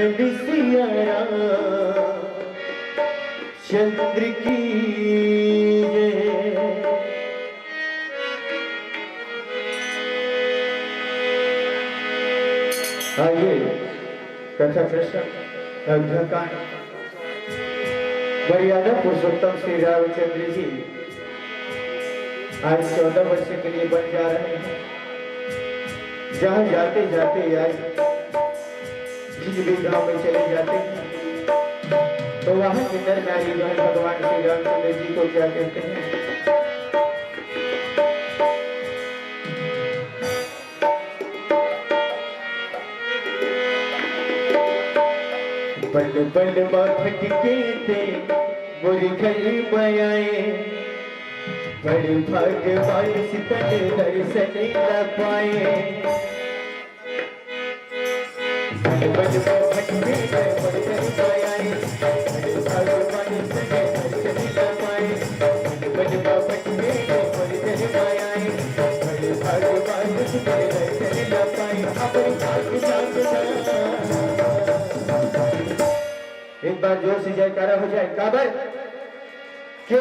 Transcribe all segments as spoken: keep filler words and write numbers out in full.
सिया राम चंद्र की जय। आइए, कथा प्रसंग अयोध्या कांड। मर्यादा पुरुषोत्तम श्री रामचंद्र जी आज चौदह वर्ष के लिए वन जा रहे हैं, जहाँ जाते जाते आज जिस भी गांव में चले जाते हैं, तो वहाँ के नर नारी जो है, भगवान श्री रामचंद्र जी को क्या कहते हैं? बल बल मा भटके ते मोर घर में आए, बड़ भाग मानुष तन दर्शन न पाए। बल बल मा भटके ते मोर घर में आए, बड़ भाग मानुष तन दर्शन न पाए। बल बल मा भटके ते मोर घर में आए, बड़ भाग मानुष तन दर्शन न पाए। हमर भाग जाग एक बार जोर से जयकारा हो जाए। काबर के,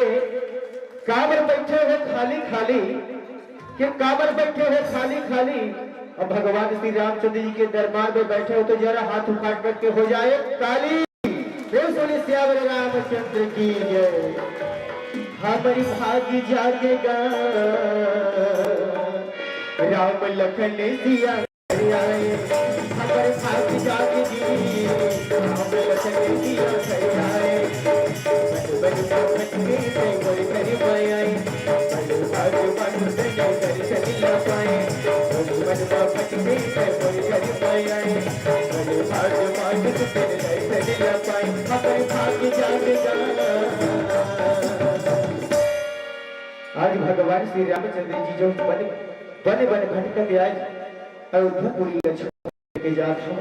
काबर बैठे हो खाली खाली, के काबर बैठे हो खाली खाली? अब भगवान श्री रामचंद्र जी के दरबार में बैठे हो तो जरा हाथ उठा करके हो जाए ताली। प्रेम से बोलिए सियावर रामचंद्र की जय। हमरी भाग जागेगा, राम लखन सिया आए, हमर भाग जाग जी, हम लखन जिया घर आए। बन बन भटके ते मोर घर में आए, बन भाग मानुष तन दर्शन न पाए। बन बन भटके ते मोर घर में आए, बन भाग मानुष तन दर्शन न पाए। हमर भाग जाग जा। आज भगवान श्री रामचंद्र जी जो वन, वन वन भटक के आज अयोध्यापुरी लक्ष्मण के जात हो,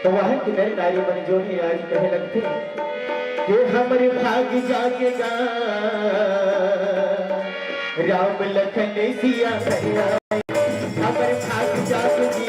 तो वहाँ के नर नारी मन जो है आज कहे लगथे कि हमर भाग जागेगा, राम लखन सिया घर आए। हमर भाग जाग जी,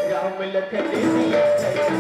राम लखन सिया घर आए।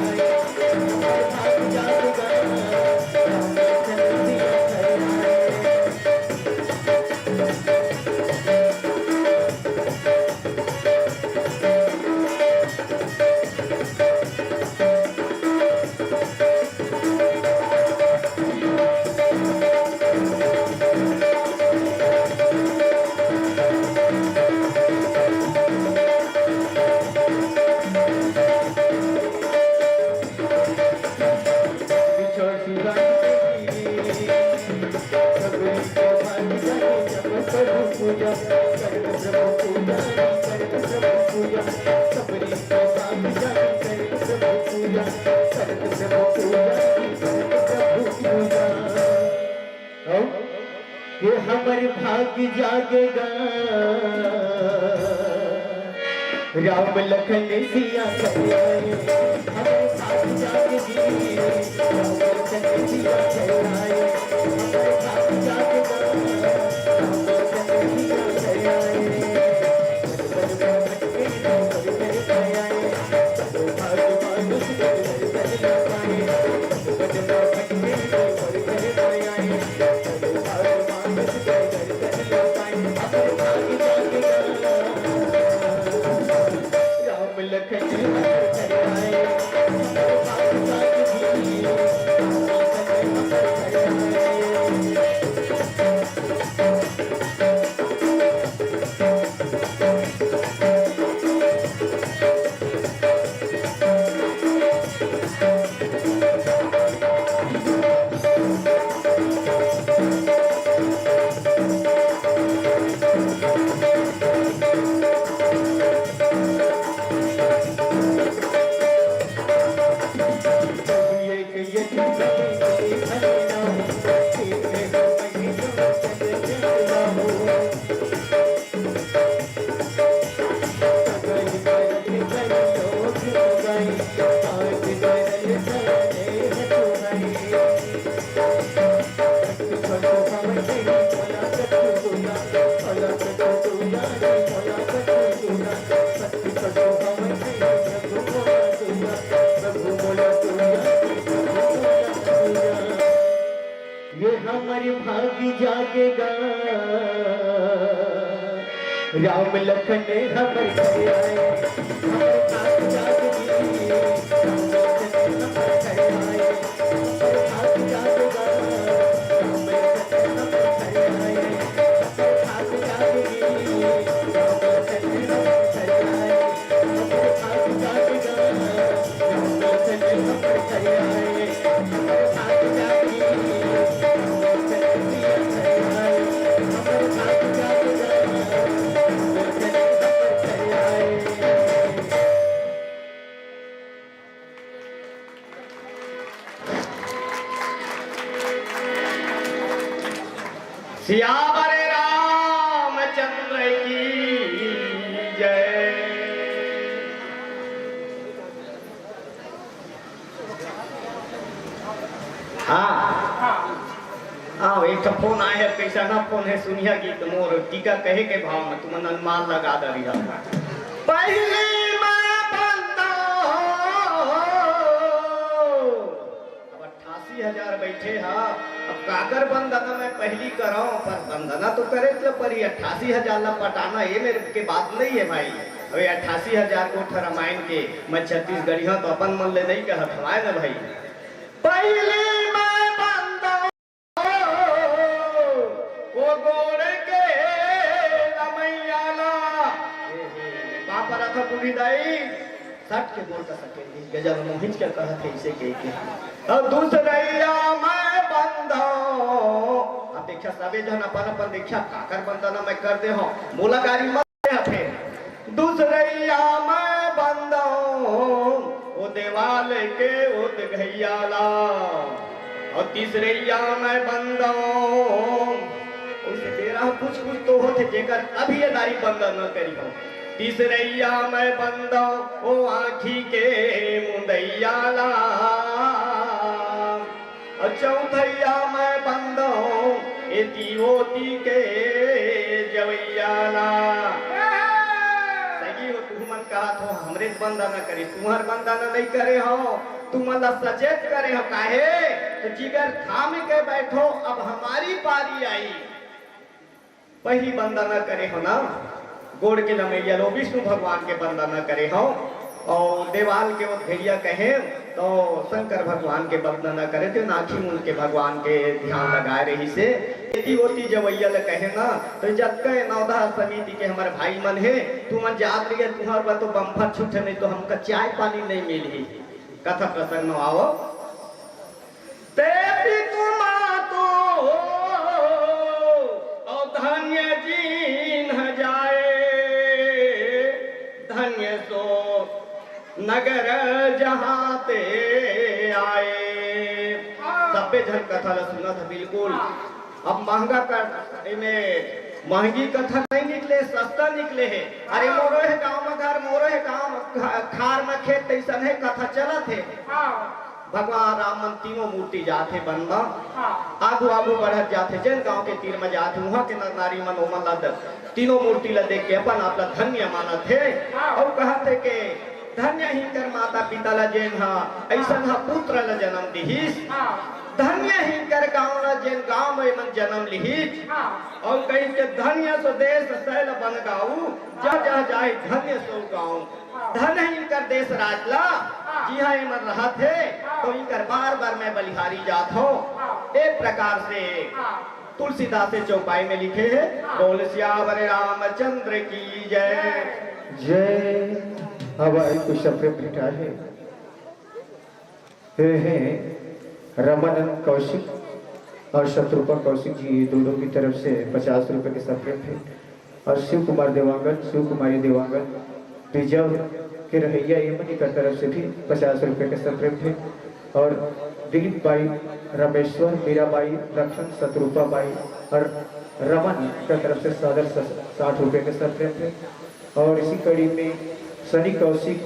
ये हमर भाग जागेगा, राम लखन सिया घर आए। हमर भाग जाग जी, राम लखन सिया घर आए। हमर भाग जागेगा, राम लखन सिया घर आए। जागेगा। राम लखन हमर घर आए, हमर भाग जागेगी। राम लखन हमर घर आए, हमर भाग जागेगा। राम लखन हमर घर आए, हमर भाग जागेगी। राम लखन हमर घर आए, सियावर रामचंद्र की जय। हाँ, हाँ, एक ठो फोन आए हे, कैसा ना फोन हे, सुनिया गीत मोर टीका कहे के भाव में तुमन अनुमान लगा दरी हा। पहली मैं बंदा हूँ। अब अट्ठासी हजार बैठे हा, अब काकर बंदना मैं पहली कराऊं, पर बंदना तो करे ल परी, अट्ठासी हजार ला पटाना ये मेरे के बात नहीं है भाई। अबे अट्ठासी हजार गोठ रामायण के मैं छत्तीसगढ़िया तो अपन मन ले नहीं कहत हवाय ना भाई। पहली मैं बंदा हूँ, वो गोड़ के लमैया ला। ए, ए, ए, पापा रथा बूढ़ी दाई, सट के बोल का सके, इस गजल मोहित क्या कहत हे इसे कह के। अब दूसरैया मैं बंदा हूँ। अब देखा सबे जन अपन अपन देखा काकर बंदना मैं कर दे हूँ, मोला गारी मत दे फिर। दूसरैया मैं बंदा हूँ, वो देवाल के वो घैया ला। और तीसरैया मैं बंदा हूँ, उसे दे रहा कुछ कुछ तो होते जेकर अभी ये दारी बंदा न करी हो। तीसरैया मैं बंदा हूँ, वो आँखी के मुंदैया ला। और चौथैया मैं बंदा हूँ, एती ओती के जवैया ला। सही हो, तुमन कहत हो, हमरे बंदना करे, तुम्हर बंदना नहीं करे हो, तुमन ला सचेत करे हो, काहे? तो जिगर थाम के बैठो, अब हमारी पारी आई। पहिली बंदना करे हो ना, गोड़ के लमैया लो, विष्णु भगवान के बंदना करे हो, और देवाल के वो घैया कहे, तो शंकर भगवान के बंदना करे, तो नाखी मुन के भगवान के ध्यान लगाए रही से। एती ओती जवैया ल कहे ना, तो जतका ये नवधा समिति के हमर भाई मन हे, तुमन जात रहिए, तुम्हर बर तो बम्फर छुट्टे नहीं तो हमका चाय पानी नहीं मिलही। कथा प्रसंग में आओ। तेती तुमा तो और धन्य जिन जाए, धन्य सो नगर जहाँ ते आए। सब्बे झन कथा ला सुनत हे बिल्कुल। अब महंगा कर, एमे महंगी कथा नहीं निकले, सस्ता निकले हे। अरे मोरो हे गांव में घर, मोरो हे गांव घ-, खार में खेत, तैसन हे कथा चलत हे। भगवान राम मन तीनों मूर्ति जात हे बन म। आगू आगू बढ़त जात हे, जेन गांव के तीर में जात हे, उहाँ के नर नारी मन ओमन ला द-, तीनों मूर्ति ला देख के अपन आप ला धन्य मानत हे। अउ कहत हे के धन्य हिंकर माता पिता ला जेन हा अइसन हा पुत्र ला जन्म दिहिस। धन्य हिंकर गांव ला जेन गांव में मन जन्म लिहिस। अउ कहिस के धन्य सो देश सैल बन गाऊ, जा जा जाए धन्य सो गाऊ। धन हे इनकर देश राज ला, जिहाँ एमन रहत हे, तो इनकर बार बार मैं बलिहारी जात हो। ए प्रकार से तुलसीदास से चौपाई में लिखे हे, बोल सियावर रामचंद्र की जय। जय। अब आई कुछ सफरे भेंटा हे। ये हैं रमानंद कौशिक और शत्रुपा कौशिक जी, ये दोनों की तरफ से पचास रुपए के सफरे भेंट। और शिव कुमार देवांगन, शिव कुमारी देवांगन, रिजर्व के रहैया, ये मन कर तरफ से भी पचास रुपए के सफरे भेंट। और दिलीप बाई, रामेश्वर, मीराबाई, लखन, शत्रुपा बाई और रमन का तरफ से सादर स-, साठ रुपए के सफरे भेंट। और इसी कड़ी में सनी कौशिक,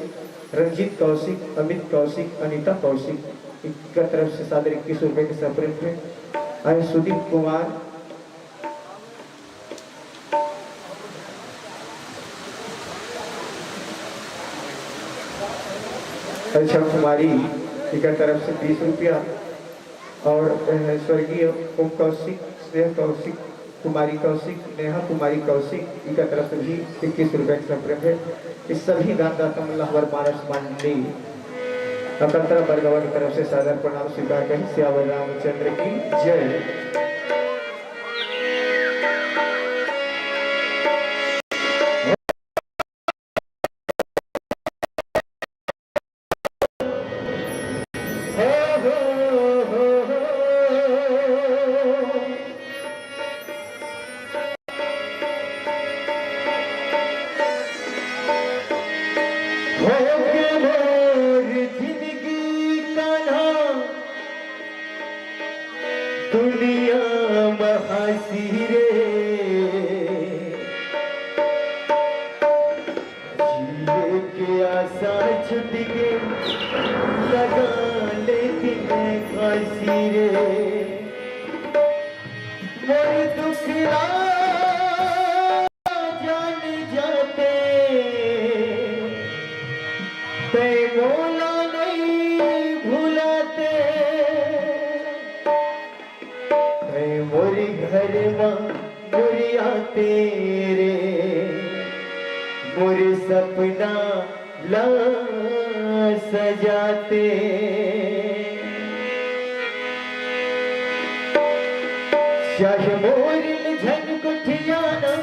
रंजीत कौशिक, अमित कौशिक, अनिता कौशिक, इनका तरफ से सादर इक्कीस रुपए के सफरे भेंट। आई सुदीप कुमार, अच्छा कुमारी, इनका तरफ से बीस रुपया। और, अ, स्वर्गीय ओम कौशिक, स्नेह कौशिक, कुमारी कौशिक, नेहा कुमारी कौशिक, इनका तरफ से भी इक्कीस रुपए का संग्रह है। इस सभी दानदाता मन ला हमर मानस मंडली अकलतरा बरगवा की तरफ से सादर प्रणाम स्वीकार करें। सियावर रामचंद्र की जय। होके मोर जिनगी कान्हा दुनिया म हँसी रे। जिए के आसा छुट गे, लगा ले दिन फाँसी रे। मोर दुख ला जान जाते, तै मोला नइ भुलाते। तै मोर घर म मोर आते रे, मोर सपना ला सजाते। चाहे मोर ले झन गोठियाना,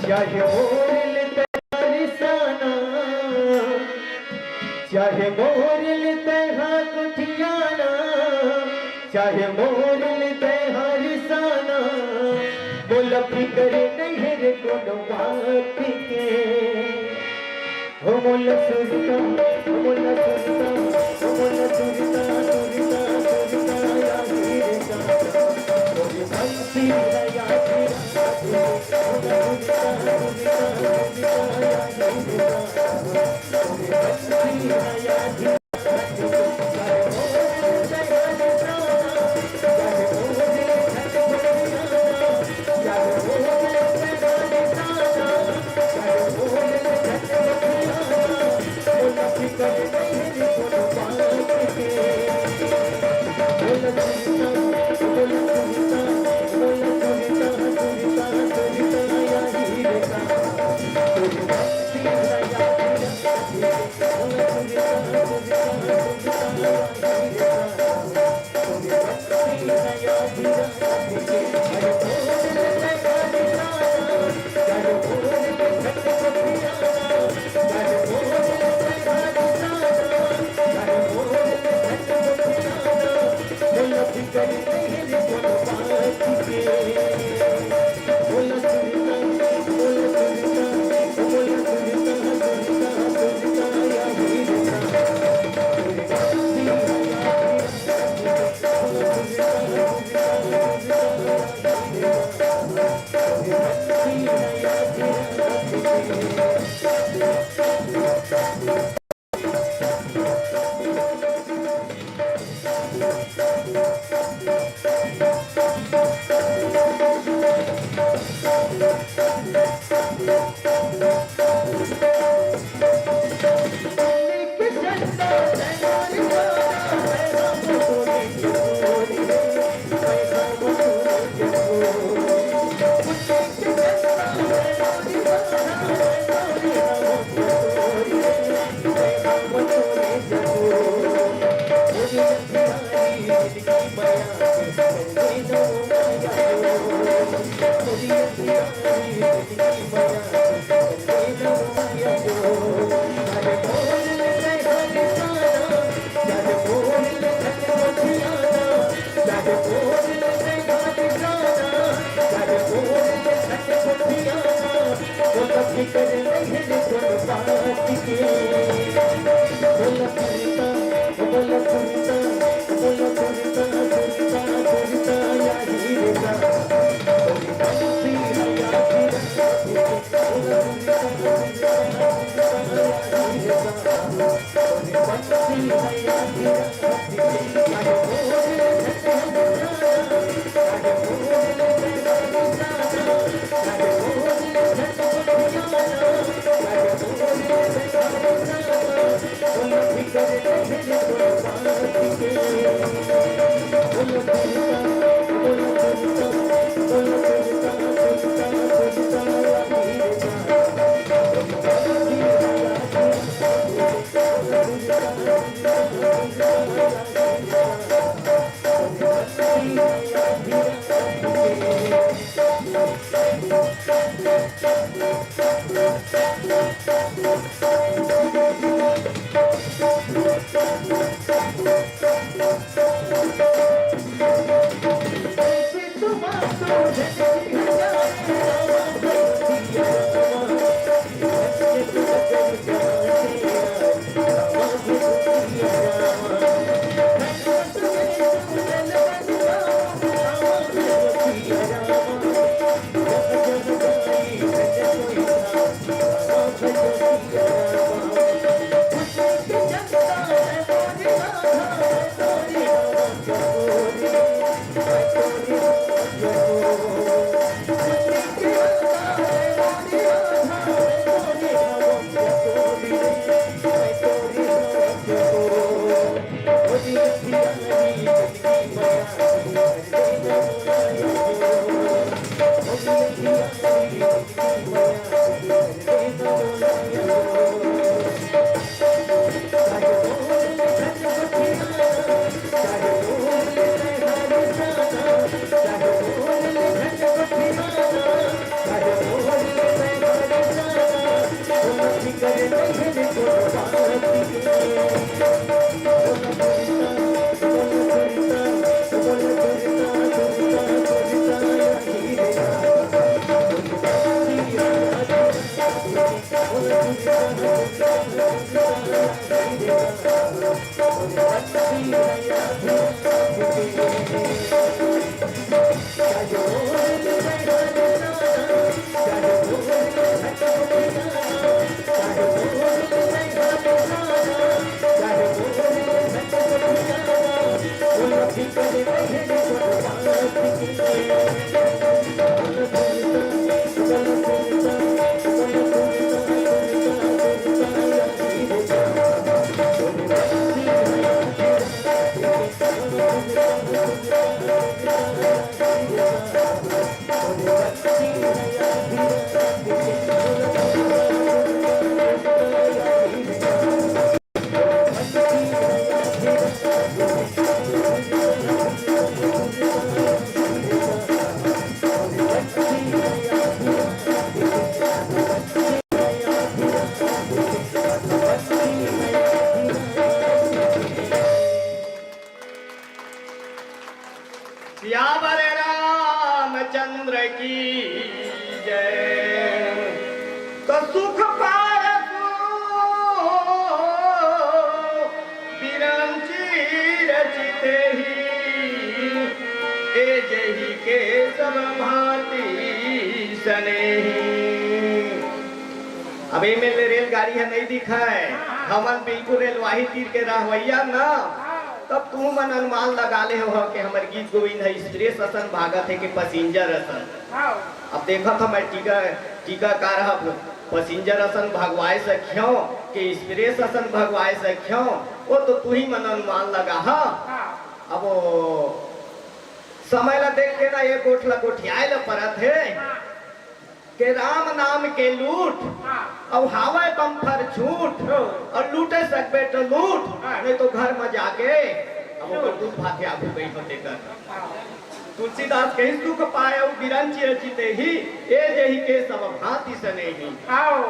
चाहे मोर ले तैयार साना, चाहे मोर ले तैहा गोठियाना, चाहे मोर ले तैहा रिसाना, मोला फिकर नइ हे रे कोनो बात के। हो मोला सुरता, हो मोला सुरता, हो मोला सुरता, सुरता, सुरता, या हीरे का। मोर बंसी है या हीरा, मोला सुरता, सुरता, सुरता, या हीरे का। सियावर रामचंद्र की जय। तो सुख पायसु बिरंची रचिते ही, ए जही के सब भांति सनेही। अब एमे ले रेलगाड़ी ह नइ दिखय, हमन बिल्कुल रेलवाही तीर के रहवइया न। तब तुमन अनुमान लगा ले हो कि हमर गीत गोविंद ह express असन भागत हे कि passenger असन। अब देखत हंव मैं टीका, टीकाकार ह passenger असन भगवाए सख्यंव कि express असन भगवाए सख्यंव, वो तो तुही मन अनुमान लगा ह। अब वो समय ला देख के ना ये गोठ ला गोठियाए ला परत हे। के राम नाम के लूट, हाँ। अउ हावय बम्फर झूठ, हाँ। अउ लूटे सकबे तो लूट, हाँ। नहीं तो घर में जाके अब ओकर दूध भात आगू गई होते कर। हाँ। तुलसीदास कही सुख पाए अउ बिरंची रचिते ही, ए जही के सब भांति सने ही। आओ।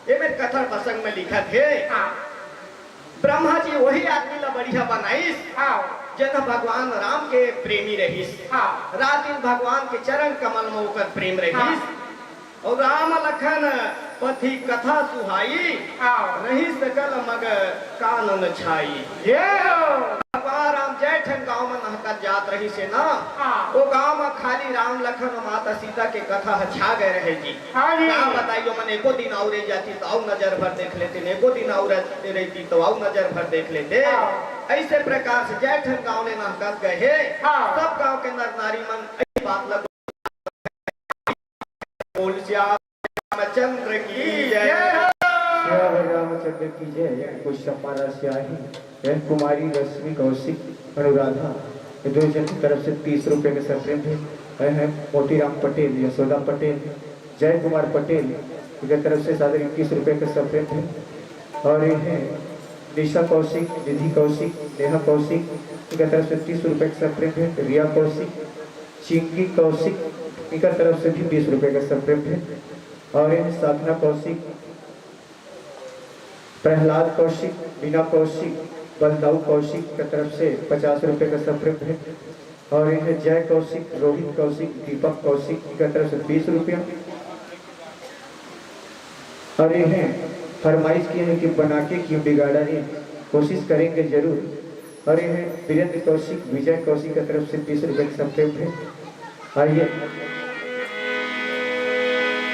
ये मेरे कथा प्रसंग में लिखत हे। हाँ। ब्रह्मा जी वही आदमी ला बढ़िया बनाइस, हाँ। जेन ह भगवान राम के प्रेमी रहिस। हाँ। रात दिन भगवान के चरण कमल में ओकर प्रेम रहिस। हाँ। अउ राम लखन पथि कथा सुहाई, हाँ। रहिस सकल मग कानन छाई। ये हो। भगवान राम जय ठन गांव में नहकत जात रहिस हे ना, हाँ। वो गांव में खाली राम लखन अउ माता सीता के कथा ह छा गए रहे जी। हाँ जी। का बताइयो, मन एको दिन अउ रह जाती तो अउ नजर भर देख लेते, एको दिन अउ रह-, रहती तो अउ नजर भर देख लेते। हाँ। ऐसे प्रकार से जय ठन गांव ले नहकत गए हे। हाँ। सब गांव के नर नारी मन ऐसी बात लग बोल श्याम रामचंद्र की जय। जय हो। श्याम रामचंद्र की जय। कुछ सम्मान राशि आई है। यह कुमारी रश्मि कौशिक अनुराधा, ये दो जन की तरफ से तीस रुपए के सप्रेम है। वह है मोतीराम पटेल, यशोदा पटेल, जय कुमार पटेल, इनके तरफ से सादर इक्कीस रुपए के सप्रेम है। और ये है निशा कौशिक, निधि कौशिक, नेहा कौशिक, इनके तरफ से तीस रुपए के सप्रेम है। रिया कौशिक, चिंकी कौशिक, इनके तरफ से भी बीस रुपए के सप्रेम है। और ये है साधना कौशिक, प्रहलाद कौशिक, मीना कौशिक, बलदाऊ कौशिक के तरफ से पचास रुपए का सप्रेम भेंट। और ये है जय कौशिक, रोहित कौशिक, दीपक कौशिक की तरफ से बीस रुपया। और ये है फरमाइश किए हैं कि बना के क्यों बिगाड़ा रे, कोशिश करेंगे जरूर। और ये है वीरेंद्र कौशिक, विजय कौशिक की तरफ से बीस रुपए का सप्रेम भेंट। आइए,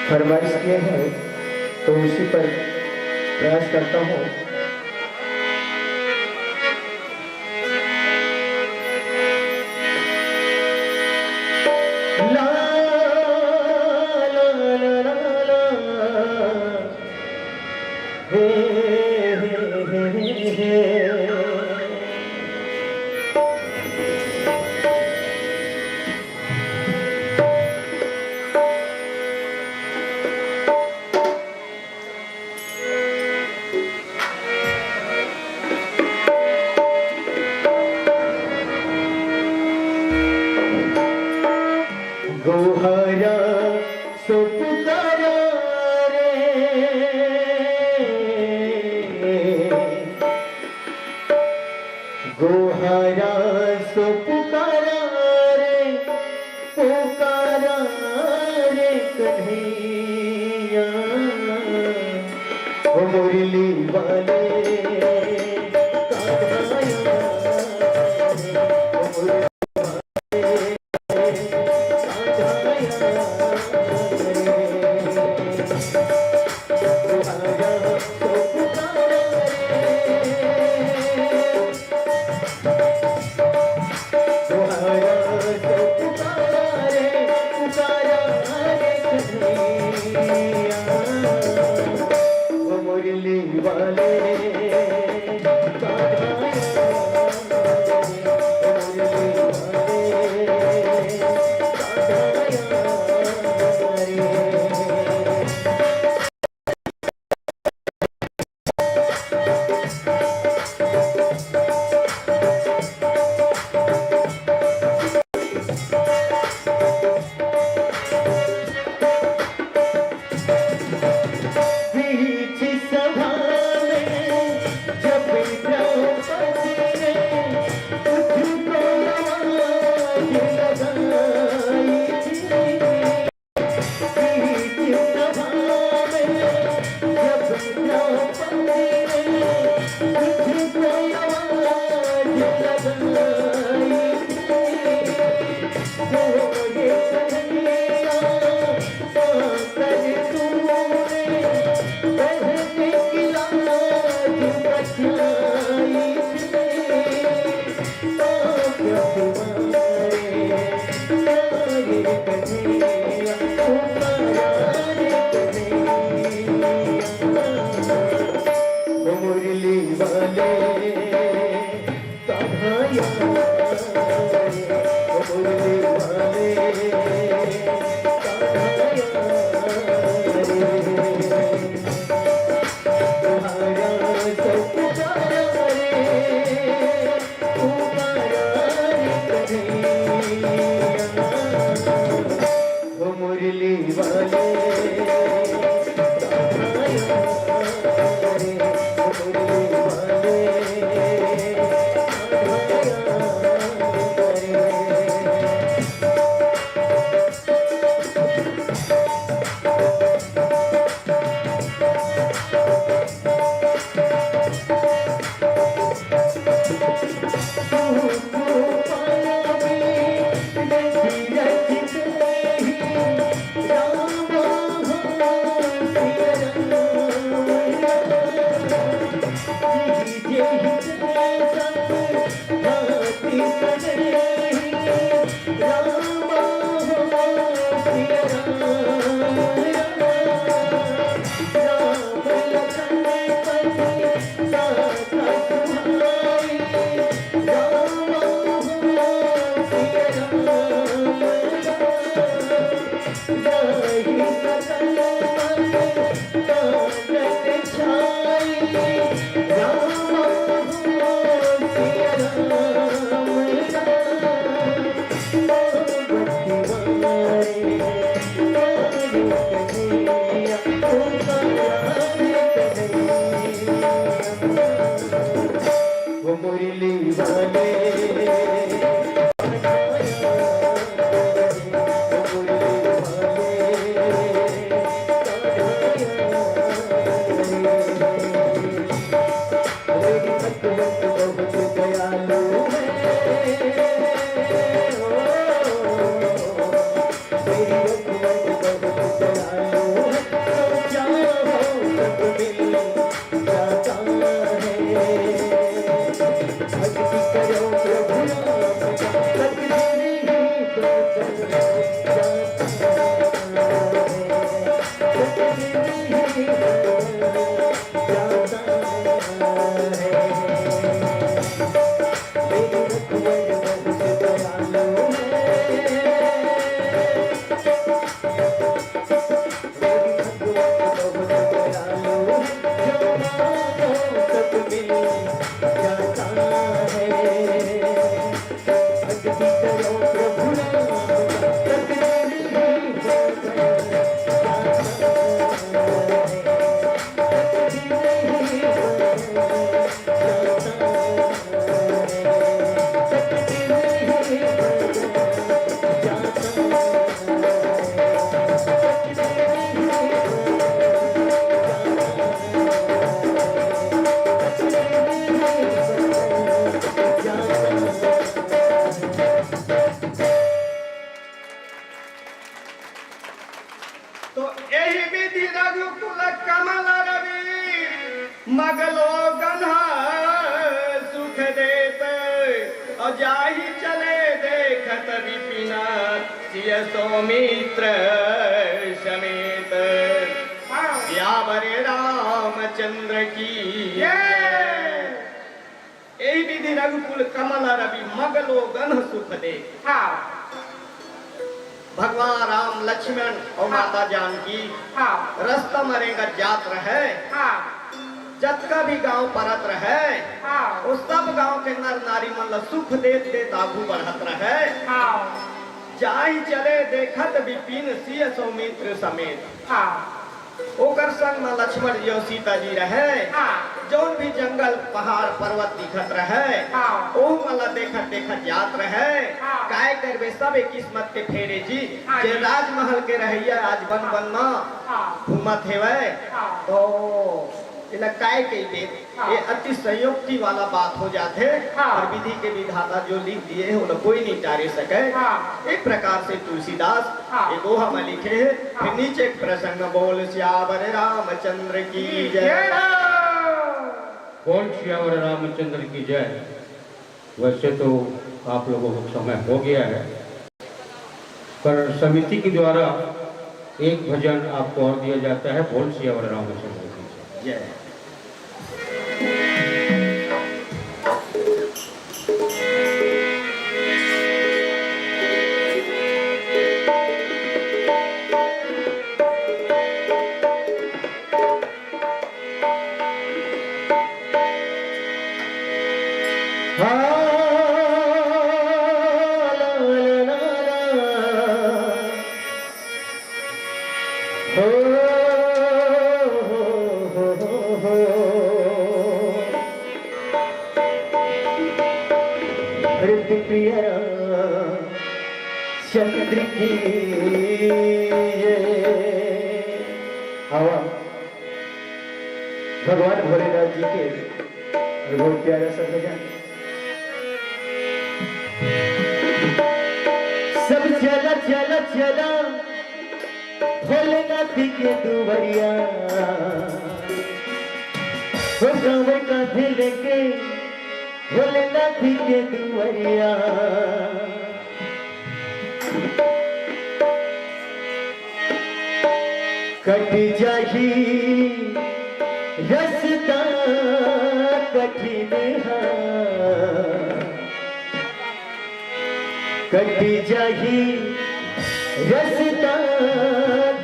फरमाइश किए हैं तो उसी पर प्रयास करता हूँ। ला, ला, ला, ला, ला। हे, हे, हे, हे, हे। पुकारा सो पुकारा रे, पुकारा रे कन्हैया, ओ मुरली वाले कन्हैया, ओ मुरली वाले कन्हैया रे। पुकारा सो पुकारा रे, पुकारा रे, पुकारा रे कन्हैया, ओ मुरली वाले कन्हैया, ओ मुरली वाले कन्हैया रे। बीच सभा में जब द्रौपदी ने तुझको आवाज लगाई थी, बीच सभा में जब द्रौपदी ने तुझको आवाज लगाई थी, तो ये कन्हैया पाकर तूने बहन की लाज बचाई थी। पाप तुम्हारे सारे कन्हैया, पुकारा रे कन्हैया, ओ मुरली वाले कन्हैया रे, ओ मुरली वाले कन्हैया रे। तुम्हारा तो पुकारा रे, पुकारा रे कन्हैया, ओ मुरली वाले कन्हैया रे, ओ मुरली वाले कन्हैया मगलोगन ह सुख देत, अउ जाहि चले देखत बिपिन, सिय सौमित्र समेत। हाँ। सियावर रामचंद्र की जय। यही विधि रघुकुल कमल रवि, मगलोगन ह सुख दे। हाँ। भगवान राम, लक्ष्मण अउ हाँ। माता जानकी हाँ। रस्ता म रेंगत जात रहय। हाँ। जतका भी गांव परत रहय, हाँ। ओ सब गांव के नर नारी मन ल सुख देत देत आगू बढ़त रहय। हाँ। जाहि चले देखत बिपिन, सिय सौमित्र समेत। हाँ। ओकर संग म लक्ष्मण जी अउ सीता जी रहय। हाँ। जौन भी जंगल, पहाड़, पर्वत दिखत रहय, हाँ। ओहू मन ला देखत देखत जात रहय। हाँ। काय करबे, सबे किस्मत के फेरे जी। हाँ जे जी। राजमहल के रहइया आज बन बन म हाँ। घूमत हेवय, हाँ। तो एला काय कहिबे? हाँ। ये अति संयोक्ति वाला बात हो जाथे। हाँ। अउ विधि के विधाता जो लिख दिए हे, ओला कोई नहीं टारे सकय। हाँ। एक प्रकार से तुलसीदास हाँ। ये दोहा में लिखे हे। हाँ। फिर नीचे एक प्रसंग, बोल सियावर रामचंद्र की जय। जय। बोल सियावर रामचंद्र की जय। वैसे तो आप लोगों को समय हो गया है, पर समिति के द्वारा एक भजन आपको और दिया जाता है। बोल सियावर रामचंद्र की जय। जय। प्रिय चंद्र की जय। आवा, भगवान भोलेनाथ जी के अउ बहुत प्यारा सा भजन। सब चला, चला, चला भोलेनाथ के दुवरिया, हो कांवर कांधे लेके भोलेनाथ के दुवरिया। कट जाही रस्ता कठिन हा, कट जाही रस्ता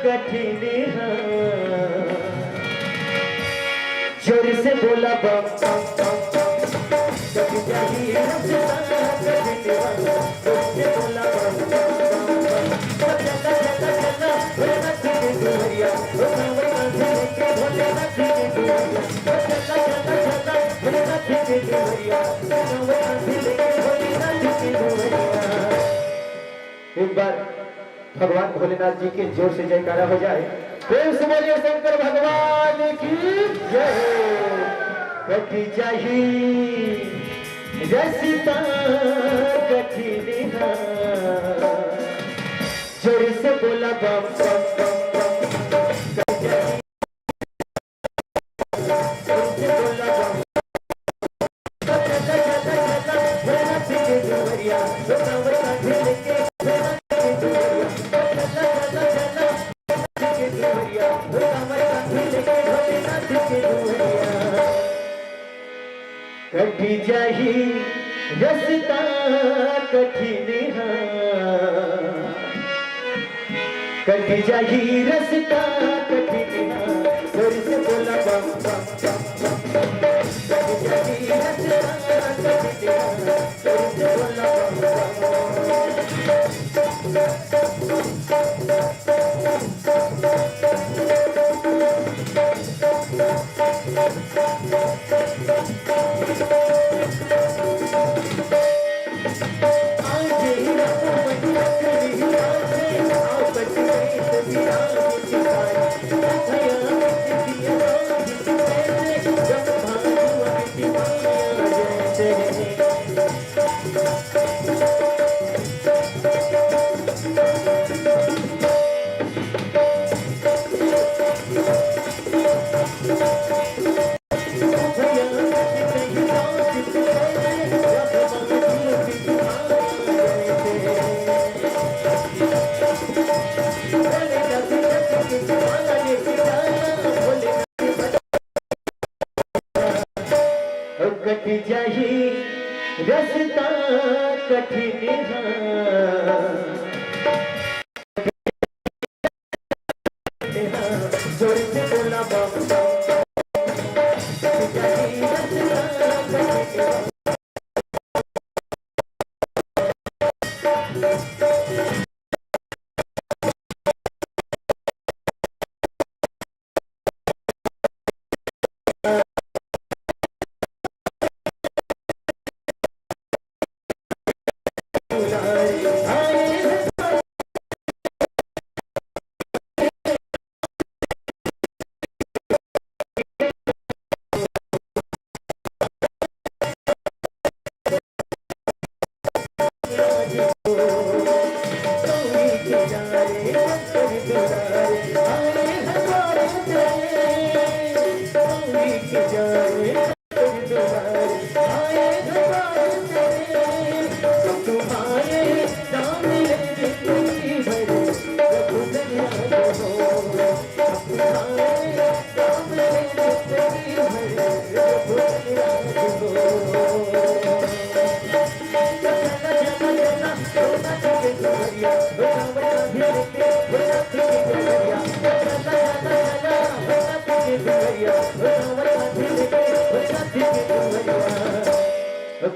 कठिन हा। जोर से बोला बम बम बम बम। कट जाही रस्ता कठिन हा। जोर से बोला बम बम बम बम। एक बार भगवान भोलेनाथ जी के जोर से जयकारा हो जाए। प्रेम से बोलिए शंकर भगवान की जय। कट जाही रस्ता कठिन हा। जोर से बोला बम बम बम बम। कट जाही रस्ता कठिन हा, कट जाही रस्ता कठिन हा। जोर से बोला बम बम बम बम। कट जाही रस्ता कठिन हा। जोर से बोला बम बम बम।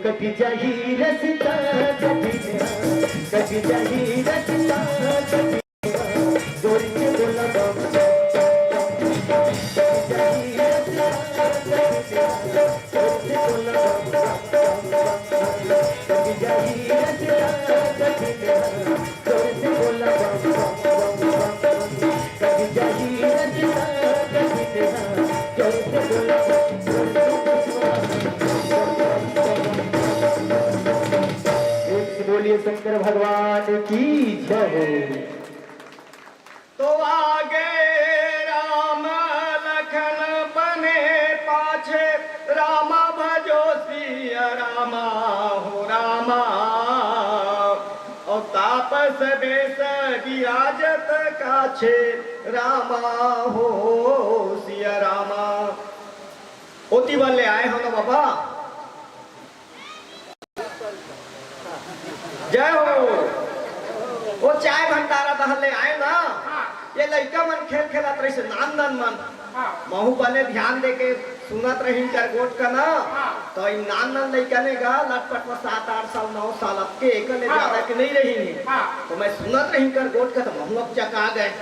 कट जाही रस्ता, कट जाही रस्ता। बोलिए शंकर भगवान की जय हो। तो आगे राम लखन पने पाछे, रामा भजो सिया रामा हो रामा। और तापस बेस विराजत काछे, रामा हो सिया रामा। ओती बर ले आए हो ना बाबा। जय हो। वो चाय भंडारा डहर ले आए ना, ये लइका मन खेल खेलत रहिस, नान नान मन। महू बने ध्यान दे के सुनत रहिन कर गोठ का ना, तो इन नान नान लइका ने गा लटपट में सात आठ साल, नौ साल, अब के एकर ले ज्यादा के नहीं रही। तो मैं सुनत रहिन कर गोठ का, तो महू अब चका गए।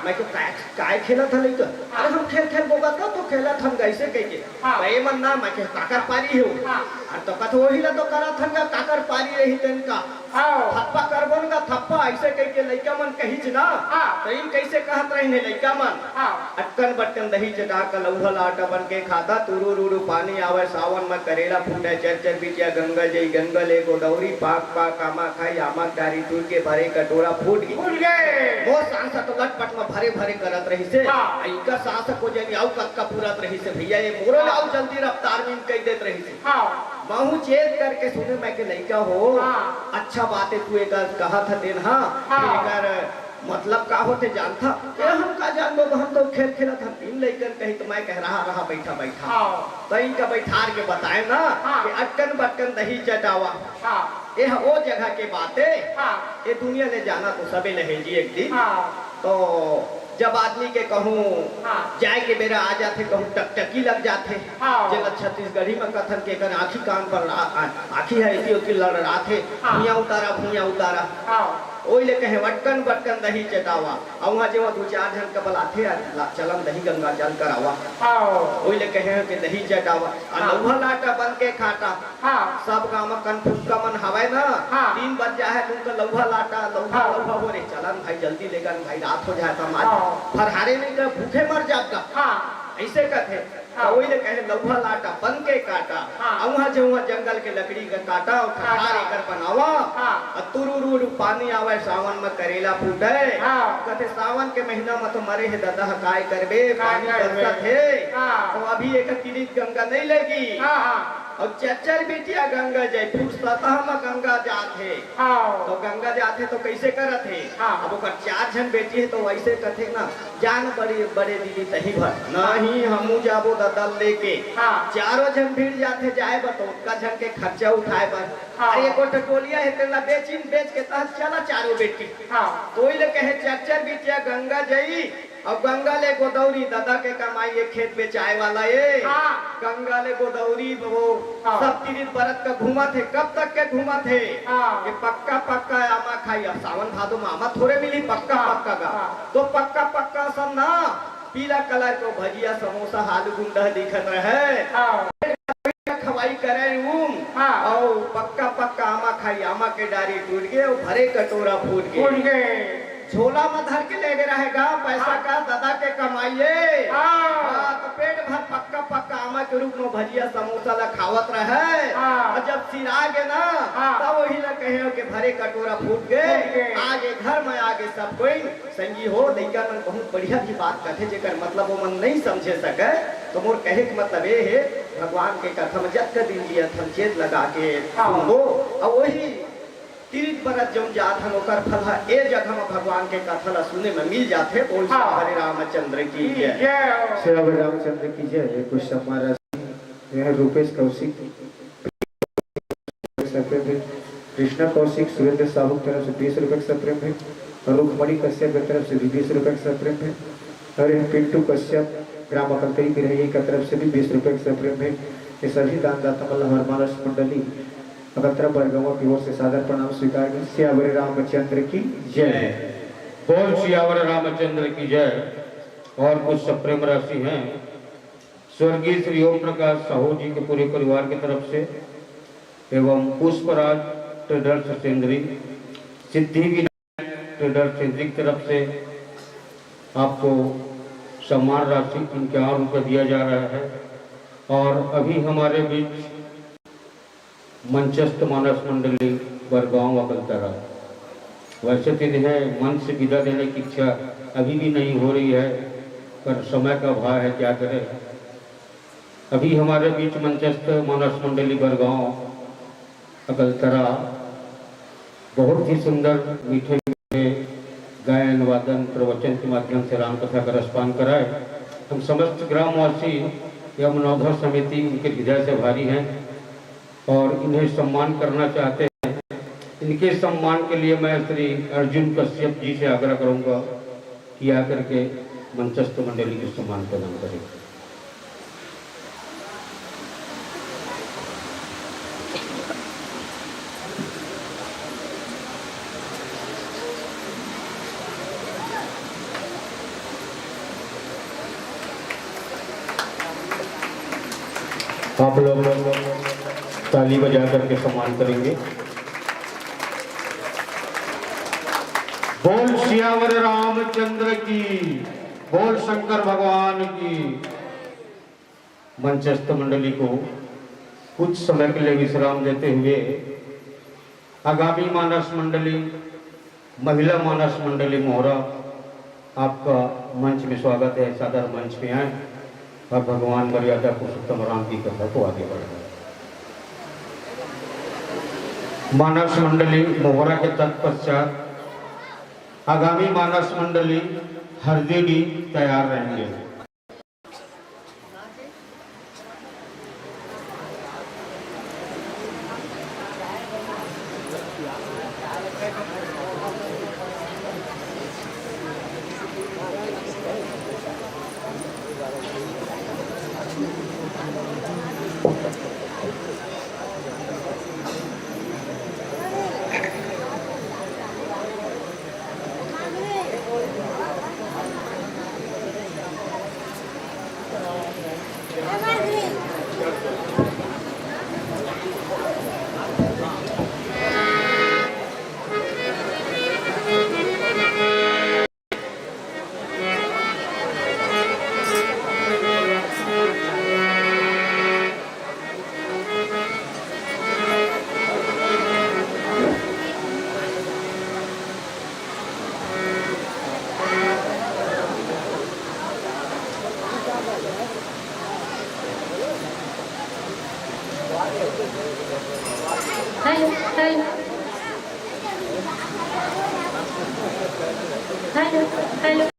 मैं कहेंव, "काय, काय खेलत ह लइका?" "अरे हम खेल खेल बोगत ना, तो खेलत हन गा अइसे कहिके।" हाँ। त ए मन ना, मैं कहेंव, "काकर पारी हो?" हाँ। अरे तो कथे, "ओही ला तो करत हन गा, काकर पारी रही तेन का।" हाँ। "थप्पा करबो न गा, थप्पा," अइसे कहिके लइका मन कहिच ना। हाँ। त इन कइसे कहत रहिन हे लइका मन? हाँ। अटकन बटकन दही चटा का लउहा लाटा बन के खाता, तुरु रुरु पानी आवय सावन म, करेला फूटय चर चर बिटिया, गंगा जई गंगा ले गोदौरी, पाक पाक आमा खाई, आमा डारी तुर के भरे कटोरा फूट गे। फूट गे। मोर सांस तो लटपट म भरे भरे करत रहिसे। हाँ। आ इनका सांस को जनी अउ कतका पूरत रहिसे भैया, ये मोरो ले अउ जल्दी रफ्तार में कह देत रहिसे। हाँ। महू चेत करके सुने, मैं कहेंव लइका हो, हाँ। अच्छा बात हे तू एकर कहत ह तेन, हाँ, हाँ। फिर एकर मतलब का होथे जानथा? ये हम का जानबो, हम तो खेल खेलत हन। इन लइकन कही त मैं कहेंव रहा रहा, बैठा बैठा। हाँ। त इनका बैठार के बताएंव ना हाँ। कि अटकन बटकन दही चटावा। हाँ। ये ह ओ जगह के बात हे। हाँ। ये दुनिया ले जाना तो सबे लहे जी एक दिन। हाँ। तो जब आदमी के कहूँ हाँ। जाए के बेरा आ जाथे, कहूँ टकटकी लग जाथे, हाँ। जेला छत्तीसगढ़ी म कथन के एकर आँखी कान पर रा-, आ-, आँखी ह एती ओती लड़राथे, हाँ। भुइयाँ उतारा, भुइयाँ उतारा। हाँ। ओही ले कहेंव अटकन बटकन दही चटावा। अउ उहाँ जेमा दू चार झन के बलाथे, आ ला-, चलन दही गंगा जल करावा। हाँ। ओही ले कहेंव कि दही चटावा। आ हाँ। लउहा लाटा बन के खाटा। हाँ। सब गाँव म कन फुक्का मन हवय ना, हाँ। तीन बज जाहे त उनका लउहा लाटा, लउहा, हाँ। लउहा हो रे, चलन भाई जल्दी लेगन भाई, रात हो जात हे, आज हाँ। फरहारे नहीं त भूखे मर जात गा। हाँ। अइसे कथे। हाँ। त ओही ले कहेंव लउहा लाटा बन के काटा, हाँ। अउ उहाँ जे उहाँ जंगल के लकड़ी के काटा अउ हाँ, कठार हाँ। एकर बनावा। हाँ। अउ तुरु रु रु पानी आवय सावन म करेला फूटय। हाँ। कथे सावन के महीना म तो मरे हे ददा ह काय करबे, काय पानी करबे? बरसत हे। हाँ। त अभी एकर किरीत गंगा नहीं लगी। हाँ, हाँ। अउ चरचर बिटिया गंगा जई, फुरसतहा म गंगा जात हे। हाँ। तो गंगा जात हे तो कइसे करत हे? हाँ। अब ओकर चार झन बेटी हे तो वइसे कथे ना, "जान बड़े, बड़े दीदी तहीं भर।" "नहीं, हमू जाबो ददा ल लेके।" हाँ। चारों झन भिड़ जात हे जाए बर, तो ओतका झन के खर्चा उठाए बर। हाँ। अरे, एको ठो टोलिया हे, तेला बेचिन, बेच के तहस चला चारों बेटी। हाँ। तो ओही ले कहे, "चरचर बिटिया गंगा जई, अब गंगा ले गोदौरी, ददा के कमाई, ये खेत बेचाए वाला ये। हाँ। गंगा ले गोदौरी, वो हाँ। सब तीरिथ बरत का घूमत हे।" कब तक के घूमत हे? हाँ। ये पक्का पक्का आमा खाई। अब सावन भादो म आमा थोरे मिली, पक्का हाँ। पक्का का। हाँ। तो पक्का पक्का सब ना, पीला कलर को भजिया, समोसा, आलू गुंडा दिखत रहे। हाँ। खवाई करे उम, हाँ। अउ पक्का पक्का आमा खाई, आमा के डारी टूट गे, अउ भरे कटोरा फूट गे। फूट गे। झोला म धर के ले गे रहे गा, पैसा हाँ। का ददा के कमाई ए। हाँ। हाँ, तो पेट भर पक्का पक्का आमा के रूप म भजिया समोसा ला खावत रहे। हाँ। अउ जब सिरा गे ना, हाँ। तब ओही ला कहे हो के भरे कटोरा फूट गे। फूट गे। आगे घर म आगे सब कोई संगी हो, लइका मन बहुत बढ़िया भी बात करथे, जेकर मतलब वो मन नहीं समझे सके। तो मोर कहे के मतलब ये हे, भगवान के कथा म जतका दिन जियत हन, चेत लगा के हाँ। सुनबो। अउ वही तीर्थ बरत जौन जात हन, ओकर फल ह ए जगह म भगवान के कथा ल सुने म मिल जाथे। बोल हाँ। श्री हरे रामचंद्र की जय। जय हो। श्री हरे रामचंद्र की जय। कुछ सम्मान राशि, यह रूपेश कौशिक सप्रेम है। कृष्णा कौशिक सुरेंद्र साहू की तरफ से बीस रुपए का सप्रेम है और रुक्मणी कश्यप की तरफ से भी बीस रुपए का सप्रेम है और यह पिंटू कश्यप ग्राम अकलतरी की रही की तरफ से भी बीस रुपए का सप्रेम है। ये सभी दानदाता मतलब हर मानस मंडली अकलतरा बड़गांव की ओर से सादर प्रणाम स्वीकार करें। सियावर रामचंद्र की जय। बोल सियावर रामचंद्र की जय। और कुछ सप्रेम राशि हैं स्वर्गीय श्री ओम प्रकाश साहू जी के पूरे परिवार की तरफ से एवं पुष्पराज ट्रेडर्स सेंद्री, सिद्धि विनायक ट्रेडर्स सेंद्री की तरफ से आपको सम्मान राशि इक्यावन रुपये दिया जा रहा है। और अभी हमारे बीच मंचस्थ मानस मंडली बरगांव अकलतरा। वैसे तो इन्हें मंच से विदा देने की इच्छा अभी भी नहीं हो रही है, पर समय का अभाव है, क्या करें। अभी हमारे बीच मंचस्थ मानस मंडली बरगांव अकलतरा बहुत ही सुंदर मीठे मीठे गायन, वादन, प्रवचन के माध्यम से राम कथा का रसपान कराए। हम समस्त ग्रामवासी एवं नवधा समिति उनके हृदय से आभारी हैं और इन्हें सम्मान करना चाहते हैं। इनके सम्मान के लिए मैं श्री अर्जुन कश्यप जी से आग्रह करूंगा कि आकर के मंचस्थ मंडली को सम्मान प्रदान करें। आप लोग ताली बजा करके सम्मान करेंगे। बोल सियावर रामचंद्र की, बोल शंकर भगवान की। मंचस्थ मंडली को कुछ समय के लिए विश्राम देते हुए आगामी मानस मंडली, महिला मानस मंडली मोहरा, आपका मंच में स्वागत है। सादर मंच में आए और भगवान मर्यादा पुरुषोत्तम राम की कथा को आगे बढ़ाएं। मानस मंडली मोहरा के तत्पश्चात आगामी मानस मंडली हरदीडी तैयार रहेंगे। Hello, hello. Hello, hello.